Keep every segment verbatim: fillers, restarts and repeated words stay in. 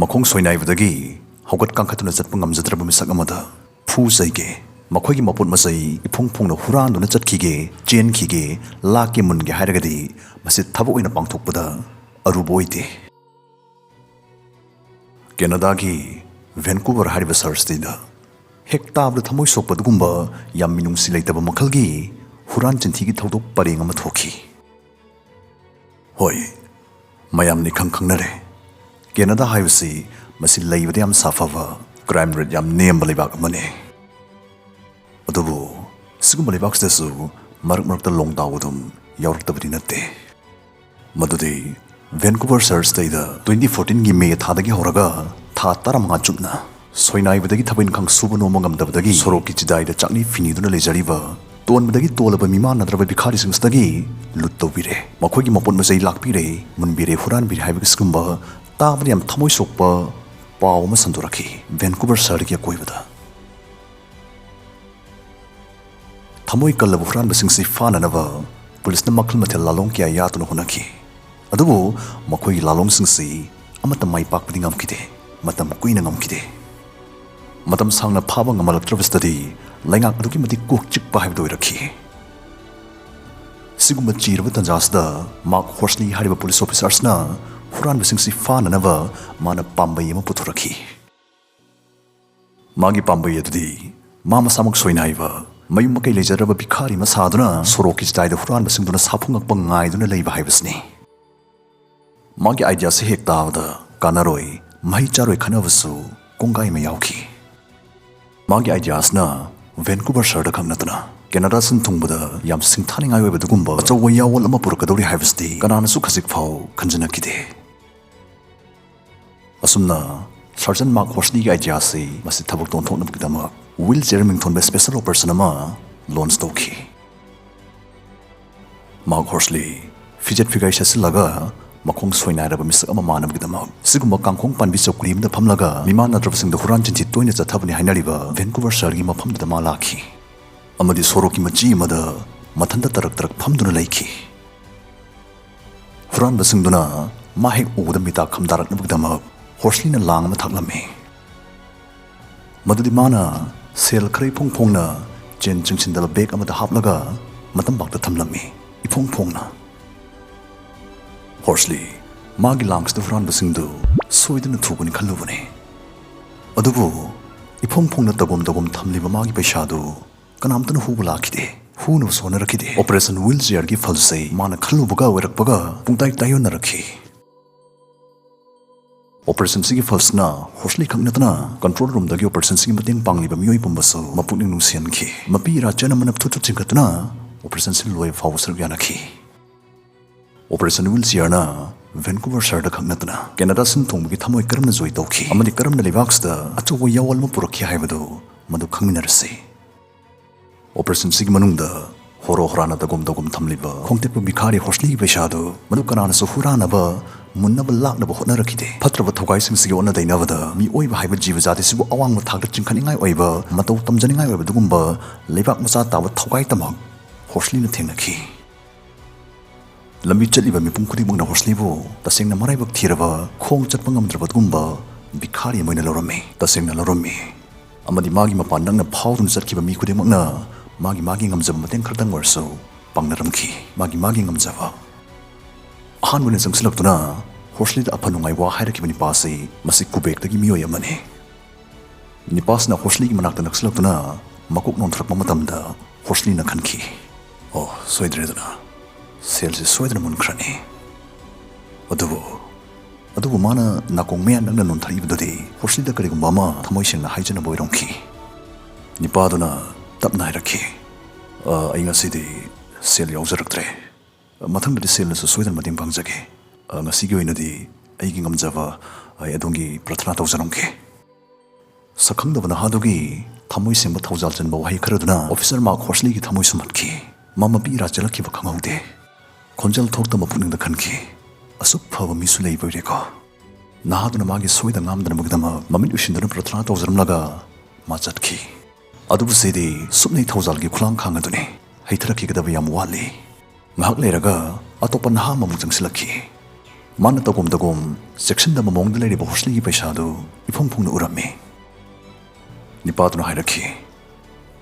ꯃꯈꯣꯡ ꯁꯣꯏꯅꯥꯏꯕꯗꯒꯤ ꯍꯧꯒꯠ ꯀꯥꯡꯈꯠꯇꯨꯅ ꯆꯠꯄ ꯉꯝꯖꯗ꯭ꯔꯕ ꯃꯤꯁꯛ ꯑꯃꯗ ꯐꯨ ꯆꯩꯒꯦ, ꯃꯈꯣꯏꯒꯤ ꯃꯄꯣꯠ ꯃꯆꯩ ꯏꯐꯨꯡ ꯐꯨꯡꯅ ꯍꯨꯔꯥꯟꯗꯨꯅ ꯆꯠꯈꯤꯒꯦ, ꯆꯦꯟꯈꯤꯒꯦ, ꯂꯥꯛꯀꯦ ꯃꯨꯟꯒꯦ ꯍꯥꯏꯔꯒꯗꯤ ꯃꯁꯤ ꯊꯕꯛ ꯑꯣꯏꯅ ꯄꯥꯡꯊꯣꯛꯄꯗ ꯑꯔꯨꯕ ꯑꯣꯏꯗꯦ꯫ ꯀꯦꯅꯗꯥꯒꯤ ꯚꯦꯟꯀꯨꯚꯔ ꯍꯥꯏꯔꯤꯕ ꯁꯍꯔꯁꯤꯗ ꯍꯦꯛ ꯇꯥꯕꯗ ꯊꯃꯣꯏ ꯁꯣꯛꯄ ꯑꯗꯨꯒꯨꯝꯕ ꯌꯥꯝ ꯃꯤꯅꯨꯡꯁꯤ ꯂꯩꯇꯕ ꯃꯈꯜꯒꯤ ꯍꯨꯔꯥꯟ ꯆꯤꯟꯊꯤꯒꯤ ꯊꯧꯗꯣꯛ ꯄꯔꯦꯡ ꯑꯃ ꯊꯣꯛꯈꯤ꯫ ꯍꯣꯏ, ꯃꯌꯥꯝꯅ ꯏꯈꯪ ꯈꯪꯅꯔꯦ, ꯀꯦꯅꯗꯥ ꯍꯥꯏꯕꯁꯤ ꯃꯁꯤ ꯂꯩꯕꯗ ꯌꯥꯝ ꯁꯥꯐꯕ, ꯀ꯭ꯔꯥꯏꯝ ꯔꯦꯠ ꯌꯥꯝ ꯅꯦꯝꯕ ꯂꯩꯕꯥꯛ ꯑꯃꯅꯤ꯫ ꯑꯗꯨꯕꯨ ꯁꯤꯒꯨꯝꯕ ꯂꯩꯕꯥꯛꯁꯤꯗꯁꯨ ꯃꯔꯛ ꯃꯔꯛꯇ ꯂꯣꯡꯗꯥꯎ ꯑꯗꯨꯝ ꯌꯥꯎꯔꯛꯇꯕꯗꯤ ꯅꯠꯇꯦ꯫ ꯃꯗꯨꯗꯤ ꯚꯦꯟꯀꯨꯚꯔ ꯁꯍꯔꯁꯤꯗꯩꯗ ꯇ꯭ꯋꯦꯟꯇꯤ ꯐꯣꯔꯇꯤꯟꯒꯤ ꯃꯦ ꯊꯥꯗꯒꯤ ꯍꯧꯔꯒ ꯊꯥ ꯇꯔꯥꯃꯉꯥ ꯆꯨꯞꯅ ꯁꯣꯏꯅꯥꯏꯕꯗꯒꯤ ꯊꯕꯛ ꯏꯟꯈꯥꯡ ꯁꯨꯕ ꯅꯣꯝꯕ ꯉꯝꯗꯕꯗꯒꯤ ꯁꯣꯔꯣꯛꯀꯤ ꯆꯤꯗꯥꯏꯗ ꯆꯥꯛꯅꯤ ꯐꯤꯅꯤꯗꯨꯅ ꯂꯩꯖꯔꯤꯕ, ꯇꯣꯟꯕꯗꯒꯤ ꯇꯣꯜꯂꯕ ꯃꯤꯃꯥꯟꯅꯗ꯭ꯔꯕ ꯚꯤꯈꯥꯔꯤꯁꯤꯡꯁꯤꯗꯒꯤ ꯂꯨꯠ ꯇꯧꯕꯤꯔꯦ, ꯃꯈꯣꯏꯒꯤ ꯃꯄꯣꯠ ꯃꯆꯩ ꯂꯥꯛꯄꯤꯔꯦ, ꯃꯨꯟꯕꯤꯔꯦ, ꯍꯨꯔꯥꯟꯕꯤꯔꯦ ꯍꯥꯏꯕꯒꯤ ꯁꯤꯒꯨꯝꯕ ꯇꯥꯕꯗ ꯌꯥꯝ ꯊꯃꯣꯏ ꯁꯣꯛꯄ ꯄꯥꯎ ꯑꯃ ꯁꯟꯗꯣꯔꯛꯈꯤ ꯚꯦꯟꯀꯨꯚꯔ ꯁꯍꯔꯒꯤ ꯑꯀꯣꯏꯕꯗ꯫ ꯊꯃꯣꯏ ꯀꯜꯂꯕ ꯍꯨꯔꯥꯟꯕꯁꯤꯡꯁꯤ ꯐꯥꯅꯅꯕ ꯄꯨꯂꯤꯁꯅ ꯃꯈꯜ ꯃꯊꯦꯜ ꯂꯥꯂꯣꯡ ꯀꯌꯥ ꯌꯥꯠꯇꯨꯅ ꯍꯣꯠꯅꯈꯤ꯫ ꯑꯗꯨꯕꯨ ꯃꯈꯣꯏꯒꯤ ꯂꯥꯂꯣꯡꯁꯤꯡꯁꯤ ꯑꯃꯠꯇ ꯃꯥꯏ ꯄꯥꯛꯄꯗꯤ ꯉꯝꯈꯤꯗꯦ, ꯃꯇꯝ ꯀꯨꯏꯅ ꯉꯝꯈꯤꯗꯦ꯫ ꯃꯇꯝ ꯁꯥꯡꯅ ꯐꯥꯕ ꯉꯝꯍꯜꯂꯛꯇ꯭ꯔꯕꯁꯤꯗꯗꯤ ꯂꯩꯉꯥꯛ ꯑꯗꯨꯛꯀꯤ ꯃꯇꯤꯛ ꯀꯣꯛ ꯆꯤꯛꯄ ꯍꯥꯏꯕꯗꯨ ꯑꯣꯏꯔꯛꯈꯤ꯫ ꯁꯤꯒꯨꯝꯕ ꯆꯤꯔꯕ ꯇꯥꯟꯖꯥꯁꯤꯗ ꯃꯥꯔꯛ ꯍꯣꯔꯁꯂꯤ ꯍꯥꯏꯔꯤꯕ ꯄꯨꯂꯤꯁ ꯑꯣꯐꯤꯁꯥꯔꯁꯤꯅ ꯍꯨꯔꯥꯟꯕꯁꯤꯡꯁꯤ ꯐꯥꯅꯅꯕ ꯃꯥꯅ ꯄꯥꯝꯕꯩ ꯑꯃ ꯄꯨꯊꯣꯔꯛꯈꯤ꯫ ꯃꯥꯒꯤ ꯄꯥꯝꯕꯩ ꯑꯗꯨꯗꯤ ꯃꯥ ꯃꯁꯥꯃꯛ ꯁꯣꯏꯅꯥꯏꯕ, ꯃꯌꯨꯝ ꯃꯀꯩ ꯂꯩꯖꯗ꯭ꯔꯕ ꯚꯤꯈꯥꯔꯤ ꯑꯃ ꯁꯥꯗꯨꯅ ꯁꯣꯔꯣꯛꯀꯤ ꯆꯤꯗꯥꯏꯗ ꯍꯨꯔꯥꯟꯕꯁꯤꯡꯗꯨꯅ ꯁꯥꯐꯨꯉꯛꯄ ꯉꯥꯏꯗꯨꯅ ꯂꯩꯕ ꯍꯥꯏꯕꯁꯤꯅꯤ꯫ ꯃꯥꯒꯤ ꯑꯥꯏꯗꯤꯌꯥꯁꯤ ꯍꯦꯛ ꯇꯥꯕꯗ ꯀꯥꯟꯅꯔꯣꯏ, ꯃꯍꯩ ꯆꯥꯔꯣꯏ ꯈꯟꯅꯕꯁꯨ ꯀꯣꯡꯒꯥꯏ ꯑꯃ ꯌꯥꯎꯈꯤ꯫ ꯃꯥꯒꯤ ꯑꯥꯏꯗꯤꯌꯥꯁꯤꯅ ꯚꯦꯟꯀꯨꯚꯔ ꯁꯍꯔꯗ ꯈꯛ ꯅꯠꯇꯅ ꯀꯦꯅꯗꯥ ꯁꯤꯟ ꯊꯨꯡꯕꯗ ꯌꯥꯝ ꯁꯤꯡꯊꯥꯅꯤꯡꯉꯥꯏ ꯑꯣꯏꯕ ꯑꯗꯨꯒꯨꯝꯕ ꯑꯆꯧꯕ ꯌꯥꯑꯣꯜ ꯑꯃ ꯄꯨꯔꯛꯀꯗꯧꯔꯤ ꯍꯥꯏꯕꯁꯤꯗꯤ ꯀꯅꯥꯅꯁꯨ ꯈꯖꯤꯛ ꯐꯥꯎ ꯈꯟꯖꯅꯈꯤꯗꯦ꯫ ꯑꯁꯨꯝꯅ ꯁꯔꯖꯟ ꯃꯥꯔꯛ ꯍꯣꯔꯁꯂꯤꯒꯤ ꯑꯥꯏꯗꯤꯌꯥꯁꯤ ꯃꯁꯤ ꯊꯕꯛꯇ ꯑꯣꯟꯊꯣꯛꯅꯕꯒꯤꯗꯃꯛ ꯋꯤꯜ ꯆꯤꯌꯔ ꯃꯤꯡꯊꯣꯟꯕ ꯁ꯭ꯄꯦꯁꯦꯜ ꯑꯣꯄꯔꯦꯁꯟ ꯑꯃ ꯂꯣꯟꯆ ꯇꯧꯈꯤ꯫ ꯃꯥꯔꯛ ꯍꯣꯔꯁꯂꯤ ꯐꯤꯖꯦꯠ ꯐꯤꯒꯥꯏ ꯁꯦꯠꯆꯤꯜꯂꯒ ꯃꯈꯣꯡ ꯁꯣꯏꯅꯥꯏꯔꯕ ꯃꯤꯁꯛ ꯑꯃ ꯃꯥꯟꯅꯕꯒꯤꯗꯃꯛ ꯁꯤꯒꯨꯝꯕ ꯀꯥꯡꯈꯣꯡ ꯄꯥꯟꯕꯤ ꯆꯧꯀ꯭ꯔꯤ ꯑꯃꯗ ꯐꯝꯂꯒ ꯃꯤꯃꯥꯟꯅꯗ꯭ꯔꯕꯁꯤꯡꯗ ꯍꯨꯔꯥꯟ ꯆꯤꯟꯊꯤ ꯇꯣꯏꯅ ꯆꯠꯊꯕꯅꯤ ꯍꯥꯏꯅꯔꯤꯕ ꯚꯦꯟꯀꯨꯚꯔ ꯁꯍꯔꯒꯤ ꯃꯐꯝꯗꯨꯗ ꯃꯥ ꯂꯥꯛꯈꯤ꯫ ꯑꯃꯗꯤ ꯁꯣꯔꯣꯛꯀꯤ ꯃꯆꯤ ꯑꯃꯗ ꯃꯊꯟꯇ ꯇꯔꯛ ꯇꯔꯛ ꯐꯝꯗꯨꯅ ꯂꯩꯈꯤ꯫ ꯍꯨꯔꯥꯟꯕꯁꯤꯡꯗꯨꯅ ꯃꯥ ꯍꯦꯛ ꯎꯕꯗ ꯃꯤꯇꯥ ꯈꯝꯗꯥꯔꯛꯅꯕꯒꯤꯗꯃꯛ ꯍꯣꯔꯁꯂꯤꯅ ꯂꯥꯡ ꯑꯃ ꯊꯥꯛꯂꯝꯃꯤ꯫ ꯃꯗꯨꯗꯤ ꯃꯥꯅ ꯁꯦꯜ ꯈꯔ ꯏꯐꯣꯡ ꯐꯣꯡꯅ ꯆꯦꯟ ꯆꯪꯁꯤꯟꯗꯕ ꯕꯦꯒ ꯑꯃꯗ ꯍꯥꯞꯂꯒ ꯃꯇꯝꯕꯥꯛꯇ ꯊꯝꯂꯝꯃꯤ, ꯏꯐꯣꯡ ꯐꯣꯡꯅ꯫ ꯍꯣꯔꯁꯂꯤ ꯃꯥꯒꯤ ꯂꯥꯡꯁꯤꯗ ꯍꯨꯔꯥꯟꯕꯁꯤꯡꯗꯨ ꯁꯣꯏꯗꯅ ꯊꯨꯒꯅꯤ ꯈꯜꯂꯨꯕꯅꯤ꯫ ꯑꯗꯨꯕꯨ ꯏꯐꯣꯡ ꯐꯣꯡꯅ ꯇꯧꯐꯝ ꯇꯧꯐꯝ ꯊꯝꯂꯤꯕ ꯃꯥꯒꯤ ꯄꯩꯁꯥꯗꯨ ꯀꯅꯥꯝꯇꯅ ꯍꯨꯕ ꯂꯥꯛꯈꯤꯗꯦ, ꯍꯨꯅꯕꯁꯨ ꯍꯣꯠꯅꯔꯛꯈꯤꯗꯦ꯫ ꯑꯣꯄꯔꯦꯁꯟ ꯋꯤꯜ ꯆꯤꯌꯔꯒꯤ ꯐꯜꯁꯤ ꯃꯥꯅ ꯈꯜꯂꯨꯕꯒ ꯑꯣꯏꯔꯛꯄꯒ ꯄꯨꯡꯇꯥꯏ ꯇꯥꯏꯌꯣꯟꯅꯔꯛꯈꯤ꯫ ꯑꯣꯄꯔꯦꯁꯟꯁꯤꯒꯤ ꯐꯜꯁꯅ ꯍꯣꯔꯁꯂꯤ ꯈꯛ ꯅꯠꯇꯅ ꯀꯟꯇ꯭ꯔꯣꯜ ꯔꯨꯝꯗꯒꯤ ꯑꯣꯄꯔꯦꯁꯟꯁꯤꯒꯤ ꯃꯇꯦꯡ ꯄꯥꯡꯂꯤꯕ ꯃꯤꯑꯣꯏ ꯄꯨꯝꯕꯁꯨ ꯃꯄꯨꯛꯅꯤꯡ ꯅꯨꯡꯁꯤꯍꯟꯈꯤ꯫ ꯃꯄꯤ ꯏꯔꯥ ꯆꯦꯠꯅ ꯃꯅꯞ ꯊꯨꯠ ꯊꯨꯠ ꯆꯤꯡꯈꯠꯇꯨꯅ ꯑꯣꯄꯔꯦꯁꯟꯁꯤ ꯂꯣꯏꯕ ꯐꯥꯎꯕ ꯁꯔꯨꯛ ꯌꯥꯅꯈꯤ꯫ ꯑꯣꯄꯔꯦꯁꯟ ꯋꯤꯜ ꯆꯤꯌꯔꯅ ꯚꯦꯟꯀꯨꯚꯔ ꯁꯍꯔꯗ ꯈꯛ ꯅꯠꯇꯅ ꯀꯦꯅꯥꯗꯥ ꯁꯤꯟ ꯊꯨꯡꯕꯒꯤ ꯊꯃꯣꯏ ꯀꯔꯝꯅ ꯖꯣꯏ ꯇꯧꯈꯤ ꯑꯃꯗꯤ ꯀꯔꯝꯅ ꯂꯩꯕꯥꯛꯁꯤꯗ ꯑꯆꯧꯕ ꯌꯥꯑꯣꯜ ꯑꯃ ꯄꯨꯔꯛꯈꯤ ꯍꯥꯏꯕꯗꯨ ꯃꯗꯨ ꯈꯪꯃꯤꯟꯅꯔꯁꯤ꯫ ꯑꯣꯄꯔꯦꯁꯟꯁꯤꯒꯤ ꯃꯅꯨꯡꯗ ꯍꯣꯔꯣ ꯍꯣꯔꯥꯅ ꯇꯧꯒꯨꯝ ꯇꯧꯒꯨꯝ ꯊꯝꯂꯤꯕ ꯈꯣꯡꯇꯦꯛꯄ ꯚꯤꯈꯥꯔꯤ ꯍꯣꯔꯁꯂꯤꯒꯤ ꯄꯩꯁꯥꯗꯨ ꯃꯗꯨ ꯀꯅꯥꯅꯁꯨ ꯍꯨꯔꯥꯟꯅꯕ, ꯃꯨꯟꯅꯕ ꯂꯥꯛꯅꯕ ꯍꯣꯠꯅꯔꯛꯈꯤꯗꯦ꯫ ꯐꯠꯇ꯭ꯔꯕ ꯊꯧꯒꯥꯏꯁꯤꯡꯁꯤꯒꯤ ꯑꯣꯟꯅ ꯇꯩꯅꯕꯗ ꯃꯤꯑꯣꯏꯕ ꯍꯥꯏꯕ ꯖꯤꯕ ꯖꯥꯇꯤꯁꯤꯕꯨ ꯑꯋꯥꯡꯕ ꯊꯥꯛꯇ ꯆꯤꯡꯈꯠꯅꯤꯡꯉꯥꯏ ꯑꯣꯏꯕ, ꯃꯇꯧ ꯇꯝꯖꯅꯤꯡꯉꯥꯏ ꯑꯣꯏꯕ ꯑꯗꯨꯒꯨꯝꯕ ꯂꯩꯕꯥꯛ ꯃꯆꯥ ꯇꯥꯕ ꯊꯧꯒꯥꯏ ꯇꯝꯍꯛ ꯍꯣꯔꯁꯂꯤꯅ ꯊꯦꯡꯅꯈꯤ꯫ ꯂꯝꯕꯤ ꯆꯠꯂꯤꯕ ꯃꯤꯄꯨꯝ ꯈꯨꯗꯤꯡꯃꯛꯅ ꯍꯣꯔꯁꯂꯤꯕꯨ ꯇꯁꯦꯡꯅ ꯃꯔꯥꯏꯕꯛ ꯊꯤꯔꯕ, ꯈꯣꯡ ꯆꯠꯄ ꯉꯝꯗ꯭ꯔꯕ ꯑꯗꯨꯒꯨꯝꯕ ꯚꯤꯈꯥꯔꯤ ꯑꯃ ꯑꯣꯏꯅ ꯂꯧꯔꯝꯃꯤ, ꯇꯁꯦꯡꯅ ꯂꯧꯔꯝꯃꯤ꯫ ꯑꯃꯗꯤ ꯃꯥꯒꯤ ꯃꯄꯥꯟ ꯅꯛꯅ ꯐꯥꯎꯗꯨꯅ ꯆꯠꯈꯤꯕ ꯃꯤ ꯈꯨꯗꯤꯡꯃꯛꯅ ꯃꯥꯒꯤ ꯃꯥꯒꯤ ꯉꯝꯖꯕ ꯃꯇꯦꯡ ꯈꯔꯇꯪ ꯑꯣꯏꯔꯁꯨ ꯄꯥꯡꯅꯔꯝꯈꯤ, ꯃꯥꯒꯤ ꯃꯥꯒꯤ ꯉꯝꯖꯕ꯫ ꯑꯍꯥꯟꯕ ꯑꯣꯏꯅ ꯆꯪꯁꯤꯜꯂꯛꯇꯨꯅ ꯍꯣꯔꯁꯂꯤꯗ ꯑꯐ ꯅꯨꯡꯉꯥꯏ ꯋꯥ ꯍꯥꯏꯔꯛꯈꯤꯕ ꯅꯤꯄꯥꯁꯤ, ꯃꯁꯤ ꯀꯨꯕꯦꯛꯇꯒꯤ ꯃꯤꯑꯣꯏ ꯑꯃꯅꯤ꯫ ꯅꯤꯄꯥꯁꯅ ꯍꯣꯔꯁꯂꯤꯒꯤ ꯃꯅꯥꯛꯇ ꯅꯛꯁꯤꯜꯂꯛꯇꯨꯅ ꯃꯀꯣꯛ ꯅꯣꯟꯊꯔꯛꯄ ꯃꯇꯝꯗ ꯍꯣꯔꯁꯂꯤꯅ ꯈꯟꯈꯤ, "ꯑꯣ, ꯁꯣꯏꯗ꯭ꯔꯦꯗꯅ, ꯁꯦꯜꯁꯤ ꯁꯣꯏꯗꯅ ꯃꯨꯟꯈ꯭ꯔꯅꯤ"꯫ ꯑꯗꯨꯕꯨ, ꯑꯗꯨꯕꯨ ꯃꯥꯅ ꯅꯥꯀꯣꯡ ꯃꯌꯥ ꯅꯛꯅ ꯅꯣꯟꯊꯔꯛꯏꯕꯗꯨꯗꯤ ꯍꯣꯔꯁꯂꯤꯗ ꯀꯔꯤꯒꯨꯝꯕ ꯑꯃ ꯊꯃꯣꯏ ꯁꯦꯡꯅ ꯍꯥꯏꯖꯅꯕ ꯑꯣꯏꯔꯝꯈꯤ꯫ ꯅꯤꯄꯥꯗꯨꯅ ꯇꯞꯅ ꯍꯥꯏꯔꯛꯈꯤ, "ꯑ, ꯑꯩ ꯉꯁꯤꯗꯤ ꯁꯦꯜ ꯌꯥꯎꯖꯔꯛꯇ꯭ꯔꯦ꯫ ꯃꯊꯪꯗꯗꯤ ꯁꯦꯜꯅꯁꯨ ꯁꯣꯏꯗꯅ ꯃꯇꯦꯡ ꯄꯥꯡꯖꯒꯦ꯫ ꯑ, ꯉꯁꯤꯒꯤ ꯑꯣꯏꯅꯗꯤ ꯑꯩꯒꯤ ꯉꯝꯖꯕ ꯑꯩ ꯑꯗꯣꯝꯒꯤ ꯄ꯭ꯔꯊꯅꯥ ꯇꯧꯖꯔꯝꯒꯦ"꯫ ꯁꯛꯈꯪꯗꯕ ꯅꯍꯥꯗꯨꯒꯤ ꯊꯃꯣꯏ ꯁꯦꯡꯕ ꯊꯧꯖꯥꯜ ꯆꯟꯕ ꯋꯥꯍꯩ ꯈꯔꯗꯨꯅ ꯑꯣꯐꯤꯁꯔ ꯃꯥꯔꯛ ꯍꯣꯔꯁꯂꯤꯒꯤ ꯊꯃꯣꯏ ꯁꯨꯝꯍꯠꯈꯤ꯫ ꯃꯥ ꯃꯄꯤ ꯏꯔꯥ ꯆꯦꯜꯂꯛꯈꯤꯕ ꯈꯪꯍꯧꯗꯦ꯫ ꯈꯣꯟꯖꯦꯜ ꯊꯣꯛꯇꯕ ꯄꯨꯛꯅꯤꯡꯗ ꯈꯟꯈꯤ, "ꯑꯁꯨꯛ ꯐꯕ ꯃꯤꯁꯨ ꯂꯩꯕ ꯑꯣꯏꯔꯦꯀꯣ"꯫ ꯅꯍꯥꯗꯨꯅ ꯃꯥꯒꯤ ꯁꯣꯏꯗ ꯉꯥꯝꯗꯅꯕꯒꯤꯗꯃꯛ ꯃꯃꯤꯠ ꯎꯏꯁꯤꯟꯗꯨꯅ ꯄ꯭ꯔꯊꯅꯥ ꯇꯧꯖꯔꯝꯂꯒ ꯃꯥ ꯆꯠꯈꯤ꯫ ꯑꯗꯨꯕꯨ ꯁꯤꯗꯤ ꯁꯨꯞꯅꯩ ꯊꯧꯖꯥꯜꯒꯤ ꯈꯨꯂꯥꯡꯈꯥꯡ ꯑꯗꯨꯅꯤ꯫ ꯍꯩꯊꯔꯛꯈꯤꯒꯗꯕ ꯌꯥꯝ ꯋꯥꯠꯂꯤ꯫ ꯉꯥꯏꯍꯥꯛ ꯂꯩꯔꯒ ꯑꯇꯣꯞꯄ ꯅꯍꯥ ꯑꯃꯃꯨꯛ ꯆꯪꯁꯤꯜꯂꯛꯈꯤ꯫ ꯃꯥꯅ ꯇꯧꯒꯣꯝ ꯇꯧꯒꯣꯝ ꯆꯦꯛꯁꯤꯟꯗꯕ ꯃꯑꯣꯡꯗ ꯂꯩꯔꯤꯕ ꯍꯣꯔꯁꯂꯤꯒꯤ ꯄꯩꯁꯥꯗꯨ ꯏꯐꯨꯡ ꯐꯨꯡꯅ ꯎꯔꯝꯃꯤ꯫ ꯅꯤꯄꯥꯗꯨꯅ ꯍꯥꯏꯔꯛꯈꯤ,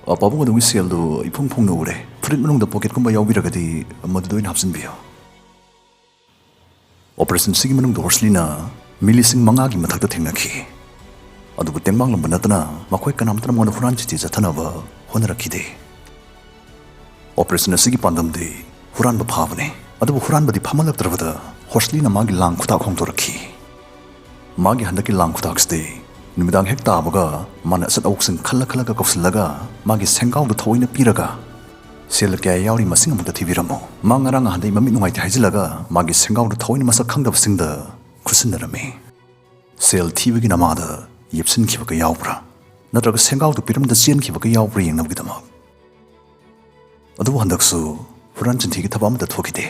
"ꯑ, ꯄꯥꯕꯨꯡ, ꯑꯗꯨꯒꯤ ꯁꯦꯜꯗꯨ ꯏꯐꯨꯡ ꯐꯨꯡꯅ ꯎꯔꯦ꯫ ꯐꯨꯔꯤꯠ ꯃꯅꯨꯡꯗ ꯄꯣꯀꯦꯠꯀꯨꯝꯕ ꯌꯥꯎꯕꯤꯔꯒꯗꯤ ꯃꯗꯨꯗ ꯑꯣꯏꯅ ꯍꯥꯞꯆꯤꯟꯕꯤꯌꯨ"꯫ ꯑꯣꯄꯔꯦꯁꯟꯁꯤꯒꯤ ꯃꯅꯨꯡꯗ ꯍꯣꯔꯁꯂꯤꯅ ꯃꯤ ꯂꯤꯁꯤꯡ ꯃꯉꯥꯒꯤ ꯃꯊꯛꯇ ꯊꯦꯡꯅꯈꯤ꯫ ꯑꯗꯨꯕꯨ ꯇꯦꯡꯕꯥꯡꯂꯝꯕ ꯅꯠꯇꯅ ꯃꯈꯣꯏ ꯀꯅꯥꯝꯇꯅ ꯃꯉꯣꯟꯗ ꯍꯨꯔꯥꯟ ꯆꯤꯟꯊꯤ ꯆꯠꯊꯅꯕ ꯍꯣꯠꯅꯔꯛꯈꯤꯗꯦ꯫ ꯑꯣꯄꯔꯦꯁꯟ ꯑꯁꯤꯒꯤ ꯄꯥꯟꯗꯝꯗꯤ ꯍꯨꯔꯥꯟꯕ ꯐꯥꯕꯅꯤ꯫ ꯑꯗꯨꯕꯨ ꯍꯨꯔꯥꯟꯕꯗꯤ ꯐꯥꯃꯜꯂꯛꯇ꯭ꯔꯕꯗ ꯍꯣꯔꯁꯂꯤꯅ ꯃꯥꯒꯤ ꯂꯥꯡ ꯈꯨꯇꯥꯛ ꯍꯣꯡꯗꯣꯔꯛꯈꯤ꯫ ꯃꯥꯒꯤ ꯍꯟꯗꯛꯀꯤ ꯂꯥꯡ ꯈꯨꯇꯥꯛꯁꯤꯗꯤ ꯅꯨꯃꯤꯗꯥꯡ ꯍꯦꯛ ꯇꯥꯕꯒ ꯃꯥꯅ ꯑꯆꯠ ꯑꯋꯣꯛꯁꯤꯡ ꯈꯜꯂ ꯈꯜꯂꯒ ꯀꯧꯁꯤꯜꯂꯒ ꯃꯥꯒꯤ ꯁꯦꯡꯒꯥꯎꯗ ꯊꯑꯣꯏꯅ ꯄꯤꯔꯒ "ꯁꯦꯜ ꯀꯌꯥ ꯌꯥꯎꯔꯤ ꯃꯁꯤꯡ ꯑꯃꯨꯛꯇ ꯊꯤꯕꯤꯔꯝꯃꯨ"꯫ ꯃꯥ ꯉꯔꯥꯡ ꯅꯍꯥꯟꯗꯩ ꯃꯃꯤꯠ ꯅꯨꯡꯉꯥꯏꯇꯦ ꯍꯥꯏꯖꯤꯜꯂꯒ ꯃꯥꯒꯤ ꯁꯦꯡꯒꯥꯎꯗ ꯊꯑꯣꯏꯅ ꯃꯁꯛ ꯈꯪꯗꯕꯁꯤꯡꯗ ꯈꯨꯠꯁꯤꯟꯅꯔꯝꯃꯤ꯫ "ꯁꯦꯜ ꯊꯤꯕꯒꯤ ꯅꯃꯥꯗ ꯌꯦꯞꯁꯤꯟꯈꯤꯕꯒ ꯌꯥꯎꯕ꯭ꯔꯥ? ꯅꯠꯇ꯭ꯔꯒ ꯁꯦꯡꯒꯥꯎꯗꯨ ꯄꯤꯔꯝꯗ ꯆꯦꯟꯈꯤꯕꯒ ꯌꯥꯎꯕ꯭ꯔꯥ ꯌꯦꯡꯅꯕꯒꯤꯗꯃꯛ"꯫ ꯑꯗꯨꯕꯨ ꯍꯟꯗꯛꯁꯨ ꯍꯨꯔꯥꯟ ꯆꯤꯟꯊꯤꯒꯤ ꯊꯕꯛ ꯑꯃꯠꯇ ꯊꯣꯛꯈꯤꯗꯦ꯫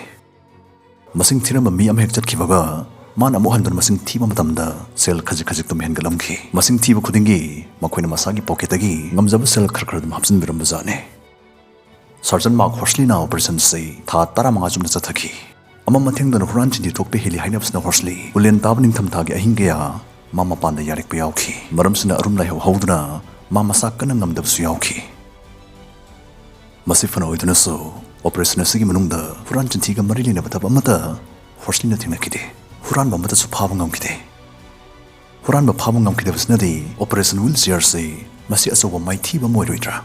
ꯃꯁꯤꯡ ꯊꯤꯔꯝꯕ ꯃꯤ ꯑꯃ ꯍꯦꯛ ꯆꯠꯈꯤꯕꯒ ꯃꯥꯅ ꯑꯃꯨꯛ ꯍꯟꯗꯨꯅ ꯃꯁꯤꯡ ꯊꯤꯕ ꯃꯇꯝꯗ ꯁꯦꯜ ꯈꯖꯤꯛ ꯈꯖꯤꯛ ꯑꯗꯨꯝ ꯍꯦꯟꯒꯠꯂꯝꯈꯤ꯫ ꯃꯁꯤꯡ ꯊꯤꯕ ꯈꯨꯗꯤꯡꯒꯤ ꯃꯈꯣꯏꯅ ꯃꯁꯥꯒꯤ ꯄꯣꯀꯦꯠꯇꯒꯤ ꯉꯝꯖꯕ ꯁꯦꯜ ꯈꯔ ꯈꯔ ꯑꯗꯨꯝ ꯍꯥꯞꯆꯤꯟꯕꯤꯔꯝꯕꯖꯥꯠꯅꯤ꯫ ꯁꯥꯔꯖꯟ ꯃꯥꯔꯛ ꯍꯣꯔꯁꯂꯤꯅ ꯑꯣꯄꯔꯦꯁꯟꯁꯤ ꯊꯥ ꯇꯔꯥꯃꯉꯥ ꯆꯨꯝꯅ ꯆꯠꯊꯈꯤ꯫ ꯑꯃꯝ ꯑꯊꯦꯡꯗꯅ ꯍꯨꯔꯥꯟ ꯆꯤꯟꯊꯤ ꯊꯣꯛꯄ ꯍꯦꯜꯂꯤ ꯍꯥꯏꯅꯕꯁꯤꯅ ꯍꯣꯔꯁꯂꯤ ꯎꯂꯦꯟ ꯇꯥꯕ ꯅꯤꯡꯊꯝꯊꯥꯒꯤ ꯑꯍꯤꯡ ꯀꯌꯥ ꯃꯥ ꯃꯄꯥꯟꯗ ꯌꯥꯔꯦꯛꯄ ꯌꯥꯎꯈꯤ꯫ ꯃꯔꯝꯁꯤꯅ ꯑꯔꯨꯝ ꯂꯥꯏꯍꯧ ꯍꯧꯗꯨꯅ ꯃꯥ ꯃꯁꯥ ꯀꯟꯅ ꯉꯝꯗꯕꯁꯨ ꯌꯥꯎꯈꯤ꯫ ꯃꯁꯤ ꯐꯅ ꯑꯣꯏꯗꯨꯅꯁꯨ, ꯑꯣꯄꯔꯦꯁꯟ ꯑꯁꯤꯒꯤ ꯃꯅꯨꯡꯗ ꯍꯨꯔꯥꯟ ꯆꯤꯟꯊꯤꯒ ꯃꯔꯤ ꯂꯩꯅꯕ ꯊꯕꯛ ꯑꯃꯠꯇ ꯍꯣꯔꯁꯂꯤꯅ ꯊꯦꯡꯅꯈꯤꯗꯦ꯫ ꯍꯨꯔꯥꯟꯕ ꯑꯃꯠꯇꯁꯨ ꯐꯥꯕ ꯉꯝꯈꯤꯗꯦ꯫ ꯍꯨꯔꯥꯟꯕ ꯐꯥꯕ ꯉꯝꯈꯤꯗꯕꯁꯤꯅꯗꯤ ꯑꯣꯄꯔꯦꯁꯟ ꯋꯤꯜ ꯆꯤꯌꯔꯁꯤ ꯃꯁꯤ ꯑꯆꯧꯕ ꯃꯥꯏꯊꯤꯕ ꯑꯃ ꯑꯣꯏꯔꯣꯏꯗ꯭ꯔꯥ?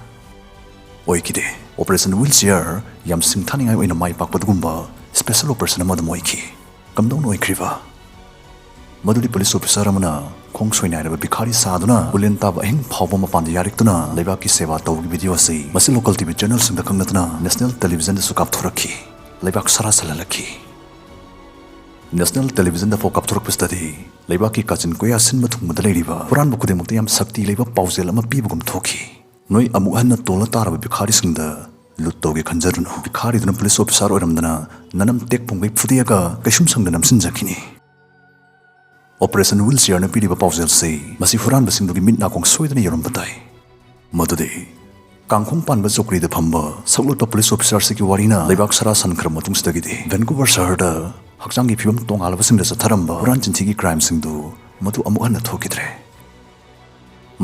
ꯑꯣꯏꯈꯤꯗꯦ꯫ ꯑꯣꯄꯔꯦꯁꯟ ꯋꯤꯜ ꯆꯤꯌꯔ ꯌꯥꯝ ꯁꯤꯡꯊꯥꯅꯤꯡꯉꯥꯏ ꯑꯣꯏꯅ ꯃꯥꯏ ꯄꯥꯛꯄ ꯑꯗꯨꯒꯨꯝꯕ ꯁ꯭ꯄꯦꯁꯦꯜ ꯑꯣꯄꯔꯦꯁꯟ ꯑꯃ ꯑꯗꯨꯝ ꯑꯣꯏꯈꯤ꯫ ꯀꯝꯗꯧꯅ ꯑꯣꯏꯈ꯭ꯔꯤꯕ? ꯃꯗꯨꯗꯤ ꯄꯨꯂꯤꯁ ꯑꯣꯐꯤꯁꯥꯔ ꯑꯃꯅ ꯈꯣꯡ ꯁꯣꯏꯅꯥꯏꯔꯕ ꯚꯤꯈꯥꯔꯤ ꯁꯥꯗꯨꯅ ꯎꯂꯦꯟ ꯇꯥꯕ ꯑꯍꯤꯡ ꯐꯥꯎꯕ ꯃꯄꯥꯟꯗ ꯌꯥꯔꯤꯛꯇꯨꯅ ꯂꯩꯕꯥꯛꯀꯤ ꯁꯦꯕꯥ ꯇꯧꯕꯒꯤ ꯚꯤꯗꯤꯑꯣ ꯑꯁꯤ ꯃꯁꯤ ꯂꯣꯀꯦꯜ ꯇꯤꯚꯤ ꯆꯦꯅꯦꯜꯁꯤꯡꯗ ꯈꯛ ꯅꯠꯇꯅ ꯅꯦꯁꯅꯦꯜ ꯇꯦꯂꯤꯚꯤꯖꯟꯗꯁꯨ ꯀꯥꯞꯊꯣꯔꯛꯈꯤ꯫ ꯂꯩꯕꯥꯛ ꯁꯥꯔꯥ ꯁꯜꯍꯜꯂꯛꯈꯤ꯫ ꯅꯦꯁꯅꯦꯜ ꯇꯦꯂꯤꯚꯤꯖꯟꯗ ꯐꯥꯎ ꯀꯥꯞꯊꯣꯔꯛꯄꯁꯤꯗꯗꯤ ꯂꯩꯕꯥꯛꯀꯤ ꯀꯥꯆꯤꯟ ꯀꯣꯌꯥ ꯁꯤꯟꯕ ꯊꯨꯡꯕꯗ ꯂꯩꯔꯤꯕ ꯍꯨꯔꯥꯟꯕ ꯈꯨꯗꯤꯡꯃꯛꯇ ꯌꯥꯝ ꯁꯛꯇꯤ ꯂꯩꯕ ꯄꯥꯎꯖꯦꯜ ꯑꯃ ꯄꯤꯕꯒꯨꯝ ꯊꯣꯛꯈꯤ꯫ "ꯅꯣꯏ ꯑꯃꯨꯛ ꯍꯟꯅ ꯇꯣꯜꯂ ꯇꯥꯔꯕ ꯚꯤꯈꯥꯔꯤꯁꯤꯡꯗ ꯂꯨꯠ ꯇꯧꯒꯦ ꯈꯟꯖꯔꯨꯅꯨ"꯫ ꯚꯤꯈꯥꯔꯤꯗꯨꯅ ꯄꯨꯂꯤꯁ ꯑꯣꯐꯤꯁꯥꯔ ꯑꯣꯏꯔꯝꯗꯅ ꯅꯅꯝ ꯇꯦꯛ ꯄꯨꯡꯒꯩ ꯐꯨꯗꯦꯛꯑꯒ ꯀꯩꯁꯨꯝ ꯁꯪꯗ ꯅꯝꯁꯤꯟꯖꯈꯤꯅꯤ꯫ ꯑꯣꯄꯔꯦꯁꯟ ꯋꯤꯜ ꯆꯤꯌꯔꯅ ꯄꯤꯔꯤꯕ ꯄꯥꯎꯖꯦꯜꯁꯤ ꯃꯁꯤ ꯍꯨꯔꯥꯟꯕꯁꯤꯡꯗꯨꯒꯤ ꯃꯤꯠ ꯅꯥꯀꯣꯡ ꯁꯣꯏꯗꯅ ꯌꯧꯔꯝꯕ ꯇꯥꯏ꯫ ꯃꯗꯨꯗꯤ ꯀꯥꯡꯈꯣꯡ ꯄꯥꯟꯕ ꯆꯧꯀ꯭ꯔꯤꯗ ꯐꯝꯕ ꯁꯛꯂꯣꯠꯄ ꯄꯨꯂꯤꯁ ꯑꯣꯐꯤꯁꯥꯔꯁꯤꯒꯤ ꯋꯥꯔꯤꯅ ꯂꯩꯕꯥꯛ ꯁꯥꯔꯥ ꯁꯟꯈ꯭ꯔꯕ ꯃꯇꯨꯡꯁꯤꯗꯒꯤꯗꯤ ꯚꯦꯟꯀꯨꯚꯔ ꯁꯍꯔꯗ ꯍꯛꯆꯥꯡꯒꯤ ꯐꯤꯕꯝ ꯇꯣꯉꯥꯜꯂꯕꯁꯤꯡꯗ ꯆꯠꯊꯔꯝꯕ ꯍꯨꯔꯥꯟ ꯆꯤꯟꯊꯤꯒꯤ ꯀ꯭ꯔꯥꯏꯝꯁꯤꯡꯗꯨ ꯃꯗꯨ ꯑꯃꯨꯛ ꯍꯟꯅ ꯊꯣꯛꯈꯤꯗ꯭ꯔꯦ꯫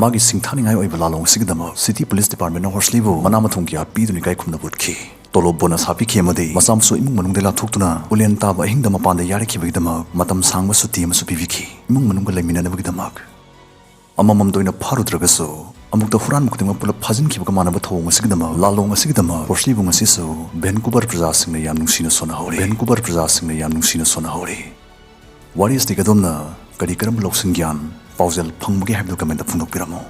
ꯃꯥꯒꯤ ꯁꯤꯡꯊꯥꯅꯤꯡꯉꯥꯏ ꯑꯣꯏꯕ ꯂꯥꯜꯂꯣꯡ ꯑꯁꯤꯒꯤꯗꯃꯛ ꯁꯤꯇꯤ ꯄꯨꯂꯤꯁ ꯗꯤꯄꯥꯔꯠꯃꯦꯟꯅ ꯍꯣꯔꯁꯂꯤꯕꯨ ꯃꯅꯥ ꯃꯊꯨꯝ ꯀꯌꯥ ꯄꯤꯗꯨꯅ ꯏꯀꯥꯏ ꯈꯨꯝꯅꯕ ꯎꯠꯈꯤ꯫ ꯇꯣꯂꯣꯞ ꯕꯣꯅꯁ ꯍꯥꯞꯄꯤꯈꯤ ꯑꯃꯗꯤ ꯃꯆꯥ ꯃꯁꯨ ꯏꯃꯨꯡ ꯃꯅꯨꯡꯗ ꯂꯥꯞꯊꯣꯛꯇꯨꯅ ꯎꯂꯦꯟ ꯇꯥꯕ ꯑꯍꯤꯡꯗ ꯃꯄꯥꯟꯗ ꯌꯥꯔꯛꯈꯤꯕꯒꯤꯗꯃꯛ ꯃꯇꯝ ꯁꯥꯡꯕ ꯁꯨꯇꯤ ꯑꯃꯁꯨ ꯄꯤꯕꯤꯈꯤ꯫ ꯏꯃꯨꯡ ꯃꯅꯨꯡꯒ ꯂꯩꯃꯤꯟꯅꯅꯕꯒꯤꯗꯃꯛ꯫ ꯑꯃꯃꯝꯗ ꯑꯣꯏꯅ ꯐꯥꯔꯨꯗ꯭ꯔꯒꯁꯨ, ꯑꯃꯨꯛꯇ ꯍꯨꯔꯥꯟꯕ ꯈꯨꯗꯤꯡꯃꯛ ꯄꯨꯂꯞ ꯐꯥꯖꯤꯟꯈꯤꯕꯒ ꯃꯥꯟꯅꯕ ꯊꯧꯑꯣꯡ ꯑꯁꯤꯒꯤꯗꯃꯛ, ꯂꯥꯜꯂꯣꯡ ꯑꯁꯤꯒꯤꯗꯃꯛ ꯍꯣꯔꯁꯂꯤꯕꯨ ꯉꯁꯤꯁꯨ ꯚꯦꯟꯀꯨꯕꯔ ꯄ꯭ꯔꯖꯥꯁꯤꯡꯅ ꯌꯥꯝ ꯅꯨꯡꯁꯤꯅ ꯁꯣꯟꯅꯍꯧꯔꯤ꯫ ꯚꯦꯟꯀꯨꯕꯔ ꯄ꯭ꯔꯖꯥꯁꯤꯡꯅ ꯌꯥꯝ ꯅꯨꯡꯁꯤꯅ ꯁꯣꯟꯅꯍꯧꯔꯤ꯫ ꯋꯥꯔꯤ ꯑꯁꯤꯗꯒꯤ ꯑꯗꯣꯝꯅ ꯀꯔꯤ ꯀꯔꯝꯕ ꯂꯧꯁꯤꯡ ꯒ꯭ꯌꯥꯟ ꯄꯥꯎꯖꯦꯜ ꯐꯪꯕꯒꯦ ꯍꯥꯏꯕꯗꯨ ꯀꯃꯦꯟꯇ ꯐꯣꯡꯗꯣꯛꯄꯤꯔꯝꯃꯨ꯫